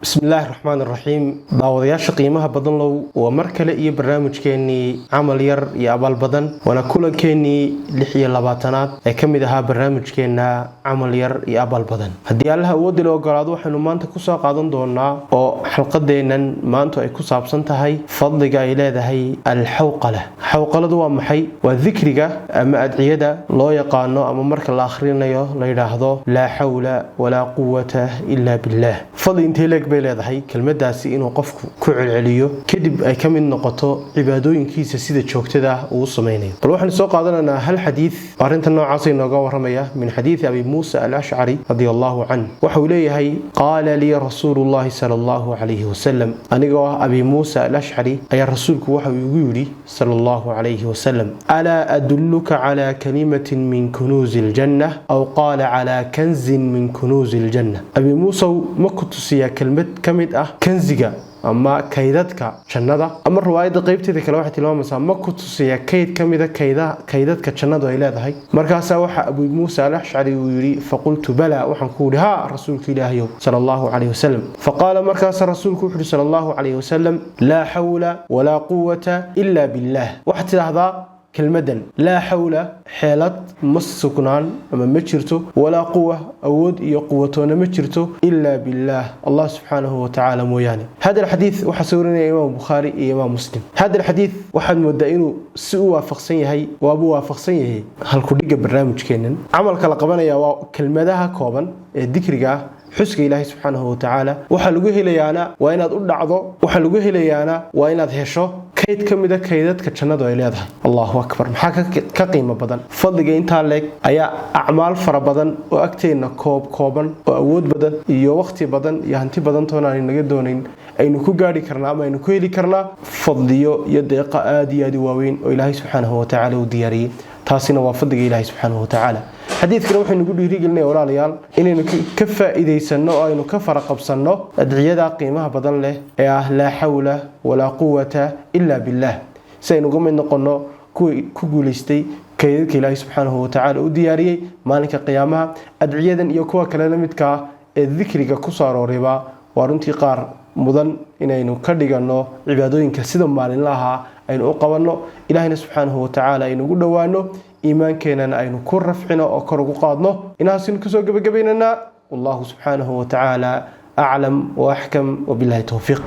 Bismillaahi raxmaan raxiim. Daawadayaasha qiimaha badan low, waa mar kale iyo barnaamijkeenii Camal Yar iyo Abaal Badan, waana kulankeenii 26aad ee ka mid ahaa barnaamijkeenna Camal Yar iyo Abaal Badan. Haddii Allaha awoodda la ogolaado, waxaynu maanta kusoo qaadan doonaa oo xalqadeennan maantu ay ku saabsan tahay fadliga ay leedahay alxawqala. Xawqaladu waa maxay? Waa dikriga ama adciyada loo yaqaano ama marka la akhrinayo la yidhaahdo "Laa xawla walaa quwata ilaa billaah". Fadli intee leeg bay leedahay kelmadaasi inuu qofku ku celceliyo, kadib ay ka mid noqoto cibaadooyinkiisa sida joogtada ah uu samaynayo? Bal waxaanu soo qaadanaynaa hal xadiid oo arrinta noocaas inooga waramaya, min xadiidi Abi Muusa Alashcari radia allahu canh. Waxa uu leeyahay: "Qaala lii rasuulu llahi sala allahu calayhi wasalam", anigoo ah Abi Muusa Alashcari ayaa rasuulku waxa uu igu yidhi sala allahu calayhi wasalam, "Alaa adulluka calaa kalimatin min kunuuzi aljanna, aw qaala calaa kanzin min kunuuzi aljanna?" Abi Muusow, ma ku tusiyaa kelmad ka mid ah kanziga ama kaydadka jannada? Ama riwaayadda qeybteeda kale waxay tilmaamaysaa: ma ku tusiyaa kayd ka mida kaydadka jannadu ay leedahay? Markaasaa waxa Abu Muusa Alashcari uu yidhi: "Faqultu balaa", waxaan ku yidhi: "Haa, rasuulka Ilaahayow", sala allahu calayhi wasalam. Faqaala, markaasa rasuulku wuxu uhi sala allahu calayhi wasalam: "Laa xawla walaa quwata ila billaah." Waxaad tidhaahdaa kelmadan: laa xawla, xeelad ma sugnaan ama ma jirto, walaa quwa, awood iyo quwatoona ma jirto, ilaa billaah, Allah subxaanahu watacaala mooyaane. Hada alxadiid waxaa soo warinaya Imaam Bukhaari iyo Imaam Muslim. Hada alxadiid waxaad moodaa inuu si u waafaqsan yahay, waabuu waafaqsan yahay halkudhigga barnaamijkeennan. Camalka la qabanaya waa kelmadaha kooban ee dikriga ah, xuska Ilaahay subxaanahu watacaala. Waxaa lagu helayaana waa inaad u dhacdo, waxaa lagu helayaana waa inaad hesho kayd ka mida kaydadka jannadu ay leedahay. Allahu akbar! Maxaa ka qiimo badan? Fadliga intaa leeg ayaa acmaal fara badan oo agteenna koob kooban oo awood badan iyo waqti badan iyo hanti badan toona aynu naga doonayn aynu ku gaari karnaa ama aynu ku heli karnaa fadliyo iyo deeqo aada iyo aada u waaweyn oo Ilaahay subxaanahu watacaala uu diyaariyey. Taasina waa fadliga Ilaahay subxaanahu watacaala. Xadiidkana waxaynu ku dhiirigelinaya, walaalayaal, inaynu ka faa'iidaysanno oo aynu ka faraqabsanno adciyada qiimaha badan leh ee ah "Laa xawla walaa quwata ilaa billaah", si aynu uga mid noqonno kuwii ku guulaystay kaydadka Ilaahay subxaanahu watacaala u diyaariyey maalinka qiyaamaha. Adciyadan iyo kuwa kale la midkaa ee dikriga ku soo aroorayba waa runtii qaar mudan inaynu ka dhiganno cibaadooyinka sida maalinlaha aynu u qabanno, Ilaahayna subxaanahu watacaala aynu ugu dhowaano, iimaankeenana aynu ku rafcino oo kor ugu qaadno. Inahaasinu kusoo gebagabaynaynaa. Wallahu subxaanahu watacaala aclam waaxkam, wabillahi towfiiq.